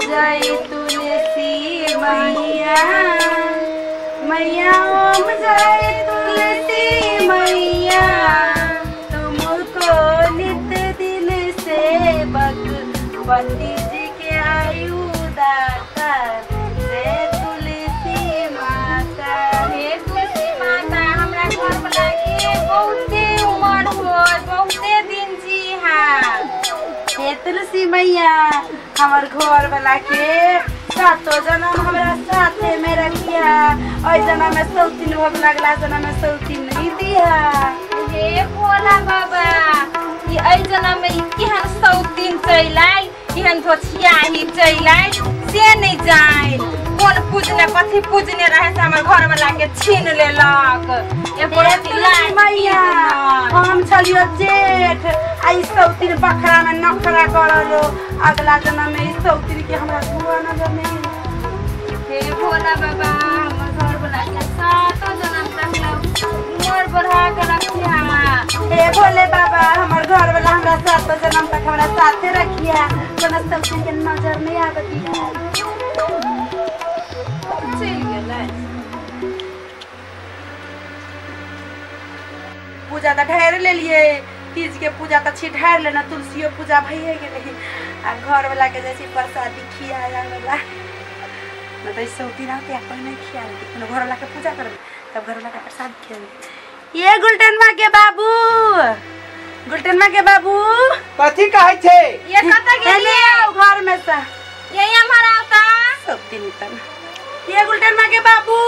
जय तुलसी मैया मैया ओम जय तुलसी मैया तुमको नित दिन सेवक पति जी के आयु दाता जय तुलसी माता। हे तुलसी माता हमरा घर वाला के बहुते उमर होय बहुते दिन जी हा। हे तुलसी मैया हमर घर वाला के सातो जन्म हमरा साथे में रखिया ओइ जन्म में सौतीन होब लगला जन्म में सौतीन नहीं दिया। हे भोला बाबा ई एहि जन्म में केहन सौतीन चलि आयल केहन धोछियाही चलि आयल से नहीं जाय कोन पूजने कथी पूजने रहे से हमर घर वाला के छीन लेलक। तुलसी मैया हम छलियो जेठ आ ई सौतीन बखरा में नखरा करलो अगला जन्म में ई सौतीन के हमरा धुआ न जमे। हे भोला बाबा हमर घर वाला के सातो जन्म तक उमर बढ़ा के रखिया। हे भोले बाबा हमर घर वाला हमरा सातो जन्म तक हमरा साथे रखिया कोनो सौतीन के नजर नहीं आबती। चलि गेलै पूजा त ढेर लेलिए तीज के पूजा त छी ढेर लेना तुलसियो पूजा भइए गेलै आ घर वाला के जैसे प्रसादी खियाया वाला न त सौतीन आते कोई नहीं खिया कोनो घर वाला के पूजा करबे तब घर वाला के प्रसाद खियाबे। ये गुलटनमा के बाबू गुलटनमा के बाबू कथी कहै छै ये कत गेलिए घर में से ये हमारा आवता सौतीन तन ये गुलटनमा के बाबू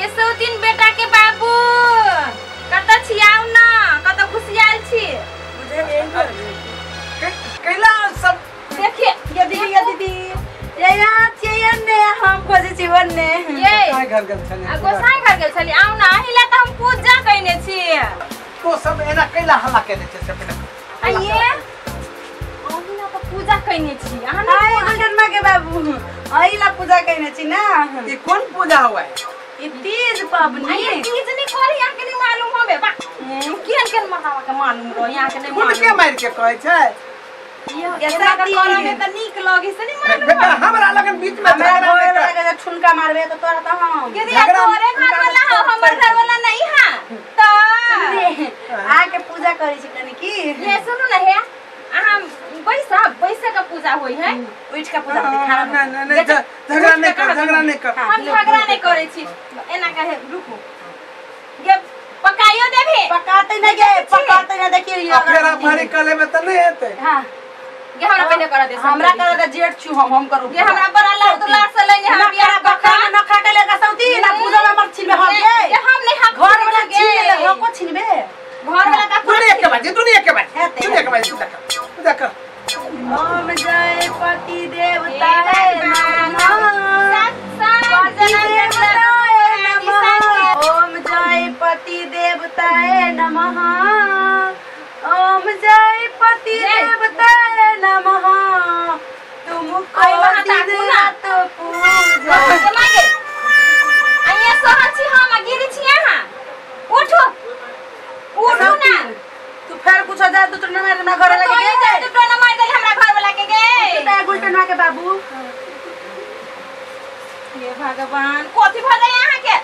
ये सौतीन बेटा के बाबू कत छी आउ न कत खुशियाल छी बुझे कैला सब देखिए ये दीदी ये दीदी ये यहाँ छियै ने हम खोजै छी ओन्ने ये घर गेल छली आ गोसाई घर गेल छली आउ न अहिला त हम पूजा कइने छी तो सब एना कैला हल्ला केने छै से पहिने आ ये अहिला त पूजा कइने छी अहाँ हाय गुलटनमा के बाबू अहिला पूजा कइने छी ना ई कोन पूजा हुआ है ई तीज पबनी। ये तीज नहीं करी यहाँ के नहीं मालूम होबे बा केहन केहन मरदावा के मालूम रहो यहाँ के नहीं कोन के मालूम मार के कहै छै ये करऽ में त नीक लगे से नहीं मालूम हमरा लगन बीच में हमरा घर वाला के ठुनका मारबे त तोरा त हम दीदी तोरे घर वाला हो हमर घर वाला नहीं हा त आके पूजा करै छी कनी की ये सुनू न हे अहाँ बैसा बैसे के पूजा होई है उठ के पूजा होई खाना नहीं नहीं झगड़ा नहीं कर झगड़ा नहीं कर हम झगड़ा नहीं करै छी एना कहे रुकू गे पकाइयो देबे पकाते नहीं गे पकाते नहीं देखिए फेरा फारी कले में त नहीं हेतै। हां गे हमरा पहिले कर दे हमरा कर दे जेठ छु हम करू गे हमरा बड़ा लाड दुलार से लेने हम बियाह बखरा में नखरा के लेगा सौती ना पूजा में हमर छिनबे हम गे हम नहीं हम घर वाला छिन ले हम को छिनबे घर वाला का दुनिया के बात दुनिया के बात दुनिया के बात पूजा कर। ओम जय पति देवता नमः ओम जय पति देवता नमः ओम जय पति देवता नमः तुमको दिन रात पूजा। आइया सहल छी हम गिरी छी अहाँ उठू उठू ना तू फेर कुछ जा तू तो न मार ना घर वाला के गे तू तो न मार देली हमरा घर वाला के गे तू गुलटनवा के बाबू। हे भगवान कथी भ गई अहाँ के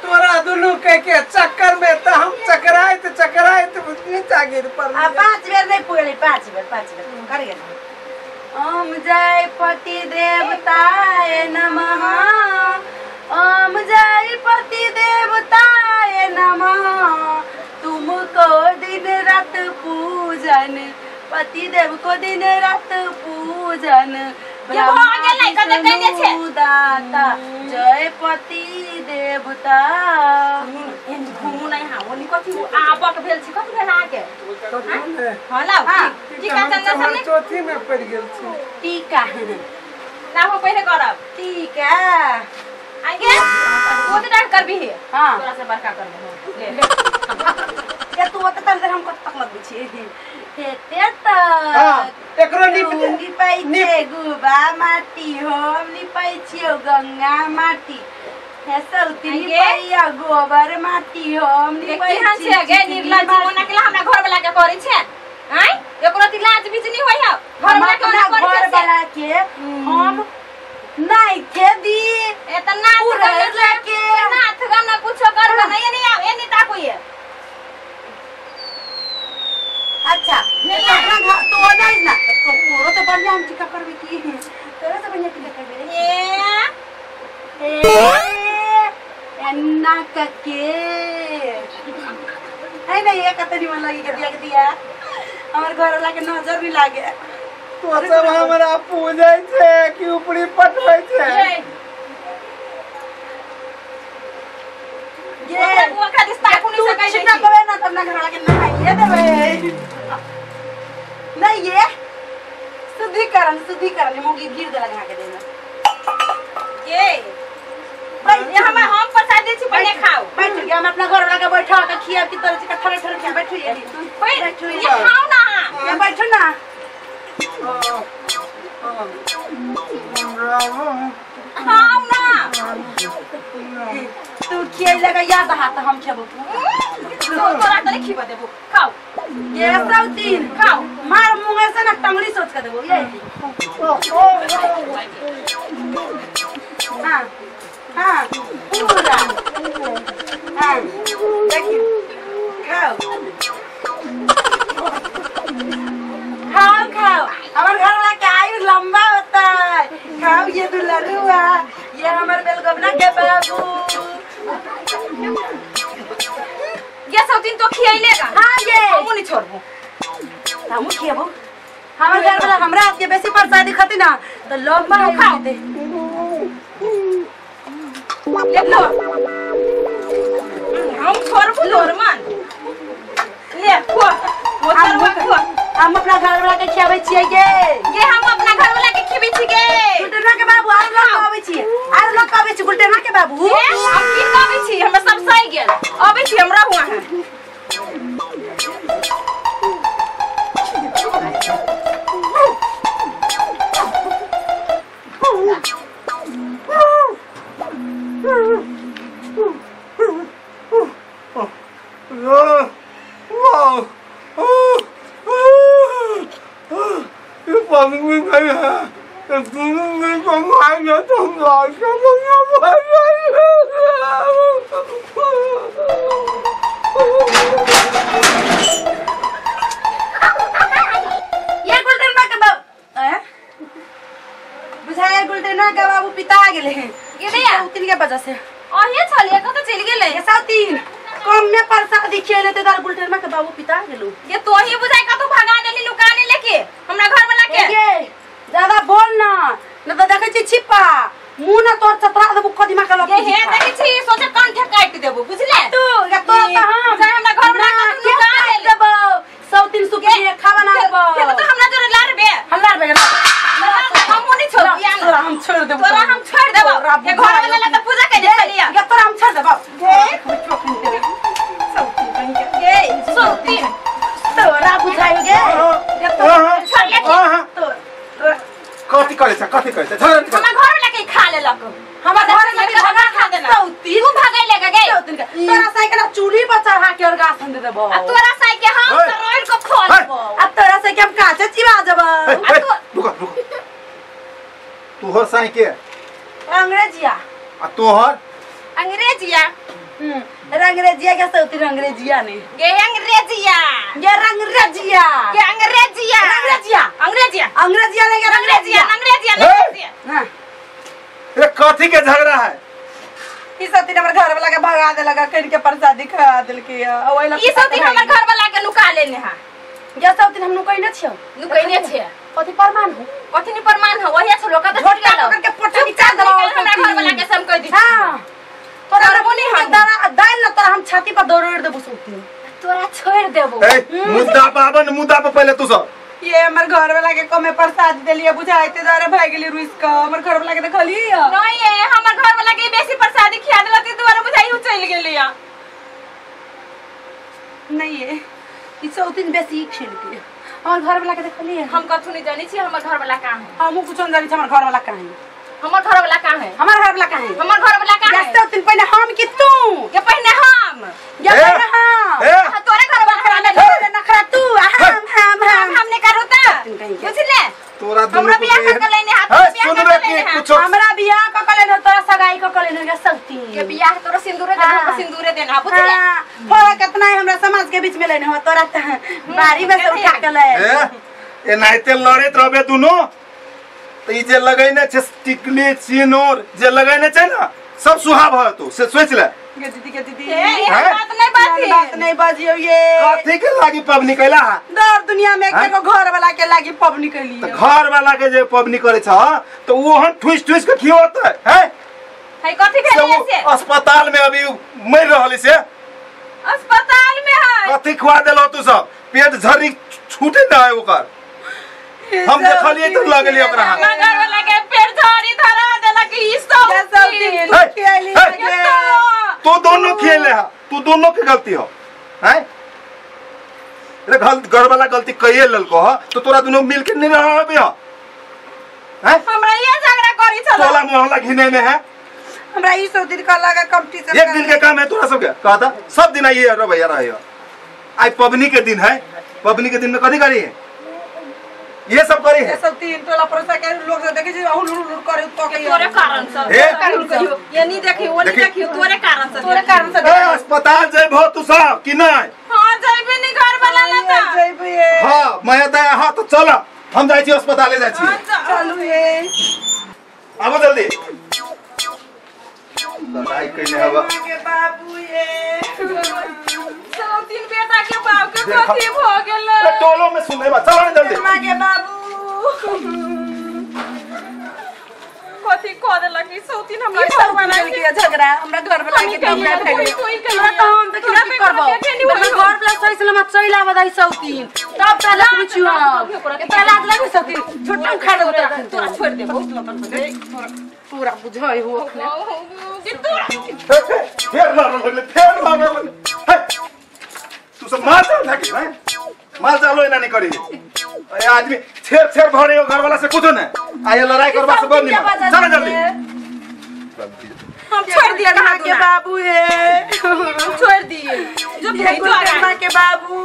तोरा दुनू के चक्कर में त हम चकराइत चकराइत नीचा गिर पड़ल। आ 5 बेर नहीं पुगली 5 बेर 5 बेर कर गेल। ओम जय पति देवताय नमः ओम जय पति देवताय नमः तुमको दिन रात पूजन पति देव को दिन रात पूजन दाता जय पति देवता। घुमू नहीं हाँ ओनी कथी आबक भेल छी कथी भेल अहाँ के हां लाउ टीका चंदा सब चौथी में पड़ गेल छी टीका लाहो पहिले करब टीका आगे तू तो करबी हां तोरा से बड़का करबो ले ये तू ओत तक हम कत तक लगबै छी हेते त हां एकरो नीप निपै छै गुबा माटी हम निपै छियौ गंगा माटी हे सौती निपैया गोबर माटी हम निपै छी गे निर्लज ओना के हमरा घर वाला के करै छै आय एकरो ती लाज बीच नहीं होय हो घर वाला के घर वाला के हम नहीं थे दी ए त नाथ लेके नाथ गाना कुछो कर नहीं नहीं आव ए नहीं ताकू ये। अच्छा अपना घर तो नहीं ना तो तोरो तो बढ़िया हम टीका करबे की तोरो तो बढ़िया टीका करबे रे ए एन्ना कके है ना ये कतनी मन लगी के दिया के दिया हमर घर वाला के नजर नहीं लागे। तो सब हमरा पूजै छै कि ऊपरी पटबै छै ये ओकरा दिस ताकू नहीं सकै छै ना कबे ना तब ना घर वाला के नहाइए देबै नहीं ये शुद्धिकरण शुद्धिकरण मोगी गिर देला घा के देना ये भाई ये हम प्रसाद दै छी पहिले खाओ। बैठ गया हम अपना घर वाला के बैठा के खिया की तरह से ठरे ठरे के बैठू ये बैठू ये खाओ ना ये बैठू ना खाओ ना तू खिया लगा याद हाथ हम खेबो तोरा तनी खिबा देबो खाओ ये सब दिन खाओ मार मुंह से ना टंगड़ी सोच के देबो ये। हां हां पूरा हां देखियो खाओ खाओ खाओ हमार घर वाला के आयु लंबा होता है। खाओ ये दुलरुआ ये हमार बेलगोबना के बाबू ये सब दिन तो खियाइलेगा। हां ये हमहु नहीं छोड़बो हमहु खियाबो हमार घर वाला हमरा हाथ के बेसी प्रसादी खती ना तो लंबा खाओ दे ले लो हम छोड़बो तोर मन ले खो मोतर खो। हम अपना घर वाला के खियाबै छियै गे ये हम अपना घर वाला के खियाबै छी गे गुलटेना के बाबू आर लोग आबै छी आर लोग आबै छी गुलटेना के बाबू हम की कहबै छी हमरा सब सही गेल आबै छी हमरा हुआ है। ये गुलटेना के बाबू बुझाया गुलटेना के बाबू पिता गेले गेले तीन के वजह से अहे छलिए कत चलि गेले ये सब तीन कम में प्रसादी खेले ते दार गुलटेना के बाबू पिता गेलू ये तो ही बुझाय कत भगा देली लुका ने लेके हमरा घर वाला के ये ज्यादा बोल ना न त देखै छी छिपा मुंह न तोर चतरा देबो कदीमा के लग ये हे देखै छी सोचे कंठे काट देबो बुझले तू या तोरा त हम चाहे हमरा घर वाला के लुका देबो सब तीन सुखी खावा ना देबो के तो हमरा जोरे लारबे हम लारबे हम नहीं छोड़ब या तोरा हम छोड़ देबो तोरा हम छोड़ देबो ये घर वाला ला त पूजा कइले छलिया ये तोरा हम छोड़ देबो ये सब तीन तोरा बुझायो गे ये तोरा छोड़ ले कथि करै छ कथि करै छ छोड़ हमरा घर वाला के खा लेलक हमरा घर वाला के भगा खा देलक सौतीन तू भगै लेगा गे सौतीन के तोरा साइ के ना चूल्ही पर चढ़ा के और गाछ दे देबो आ तोरा साइ के हम रोड को खोल देबो आ तोरा साइ के हम काचे चिबा देबो रुक रुक तोहर साइ के अंग्रेजिया आ तोहर अंग्रेजिया रंगरेजिया के सौतीन अंग्रेजिया नहीं गे अंग्रेजिया ये रंगरेजिया गे अंग्रेजिया अंग्रेजिया अंग्रेजिया अंग्रेजिया नहीं अंग्रेजिया अंग्रेजिया अंग्रेजिया हां ये कथि के झगड़ा है ई सब दिन हमर घर वाला के भगा देलक कइन के प्रसादी खा देलकी आ ओइ ई सब दिन हमर घर वाला के नुका लेने हा ये सब दिन हम नुकैने छियौ नुकैने छियै कथि प्रमाण हो कथि नि प्रमाण हो वही छलो कत झोटका पकड़ के पोटा निकाल देबो हमरा घर वाला के सम कह दी हां तोरा बोली हम दाल न तोरा हम छाती पर दौड़ देबो सौती तोरा छोड़ देबो ए मुद्दा पावन मुद्दा पर पहले तू सब ये हमर घर वाला के कमे प्रसाद देलिए बुझाइते दारे भाग गेली रुइस क हमर घर वाला के देखली नहीं ये हमर घर वाला के बेसी प्रसाद खिया देलक ते दुआरे बुझाई उ चल गेली नहीं ये ई सौतीन बेसी खेल के हमर घर वाला के देखली हम कथु नहीं जानी छी हमर घर वाला कहां है हमहु कुछ नहीं जानी छी हमर घर वाला कहां है हमर घर वाला कहां है हमर घर वाला कहां है हमर घर वाला कहां है सौतीन पहले हम कि तू के पहले हम या पहले हम तोरे घर वाला नखरा तू हम हम हम हमने करू त बुझले तोरा दुनु हमरा बियाह क लेने हाथ सुनबे की कुछो हमरा बियाह क लेने तोरा सगाई क लेने के सौती के बियाह तोरा सिंदूरे देना हमको सिंदूरे देना बुझले फरक कितना है हमरा समाज के बीच में लेने हो तोरा त बारी में से उठा के ले ए एनाहिते लड़ैत रहबे दुनु त ई जे लगैने छै टिकली सिनोर जे लगैने छै ना सब सुहा भ तो से सोच ले के दीदी ए बात नहीं बात बात नहीं बाजियो ये कथी के लागी पबनी कैला दर दुनिया में एगो घर वाला के लागी पबनी कैली त घर वाला के जे पबनी करे छ त ओहन ठुस ठुस के खियोत है है कथी भेलै से अस्पताल में अभी मर रहल से अस्पताल में है कथी खुआ देलो तू सब पेट झरी छूटे ना है ओकर हम देखलिए त लगलिए ओकरा घर वाला के पेट झरी धरा देलक ई सब तू दोनों खेले है तू दोनों के गलती हो हैं रे घर वाला गलती कइए ललको हो तो तोरा दोनों मिल के नहीं रहबे हो हैं हमरा ये झगड़ा करी छल टोला मोहल्ला घिने में है हमरा ई सौ दिन का लगा कंपटीशन एक दिन के काम है तोरा सबके कहता सब दिन आइए रे भैया रहे आई पबनी के दिन है पबनी के दिन में कथी करी है ये सब करी है सब तीन टोला पड़ोसा के लोग सब देखे छै हुल हुल करे तो के तोरे कारण से ये नहीं देखी वो नहीं देखी तोरे कारण से तोरे कारण से ए अस्पताल जइबो तू सब कि नहीं हां जइबे नहीं घर वाला ना त जइबे हां मैं त हां तो चल हम जाइ छी अस्पताले जाइ छी चलू ये आबो जल्दी लड़ाई कइने हवा के बाबू ये सब तीन बेटा के बाप के कथी भ गेल टोलो में सुनेबा चल ना जल्दी मां के बाबू कथी क देलक ई सौतीन हमरा घर वाला के झगड़ा हमरा घर वाला के झगड़ा कोई कोई के त हम त की करबो घर वाला सही सलामत चलि आबद ई सौतीन तब त लग पूछियो एतना लाज लागे सौतीन छोटा उखाड़ देबो तोरा तोरा छोड़ देबो पूरा बुझाई हो अखने फेर मारल लगले फेर मारल लगले तू सब मार चाल थाकी हैं मार चालो एना नहीं करी अरे आदमी छेर छेर भरे हो घर वाला से कुछो नहीं आये लड़ाई करबा से बड़ नहीं चल जल्दी हम छोड़ दिए मां के बाबू हे हम छोड़ दिए जो भेज मां के बाबू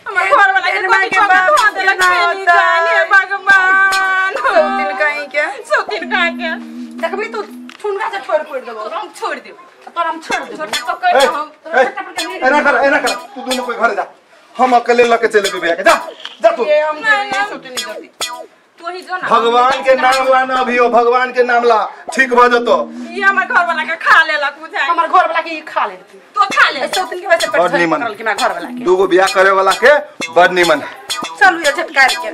हमर घर वाला के मां के बाबू जाने भगवान सौतीन कहीं के सौतीन कहीं के देखबी तू ठुनका से छोड़ पड़ देबो हम छोड़ देबो तोरा हम छोड़ देबो छोटा पकड़ हम एना कर एना कर तू दोनों कोई घर जा हम अकेले लके चले भैया के जा जा तू ये हम नहीं सोते नहीं जाती तू ही जो ना भगवान के नाम ला ना अभी हो भगवान के नाम ला ठीक भ जतो ये हमर घर वाला के खा लेलक बुझाय हमर घर वाला के ई खा लेलक तो खा ले सौतीन के वजह से पेट करल के घर वाला के दूगो बियाह करे वाला के बड़ निमन चलू ये झटकार के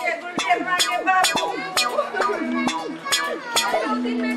ये गुलटेर मां के बाबू सौतीन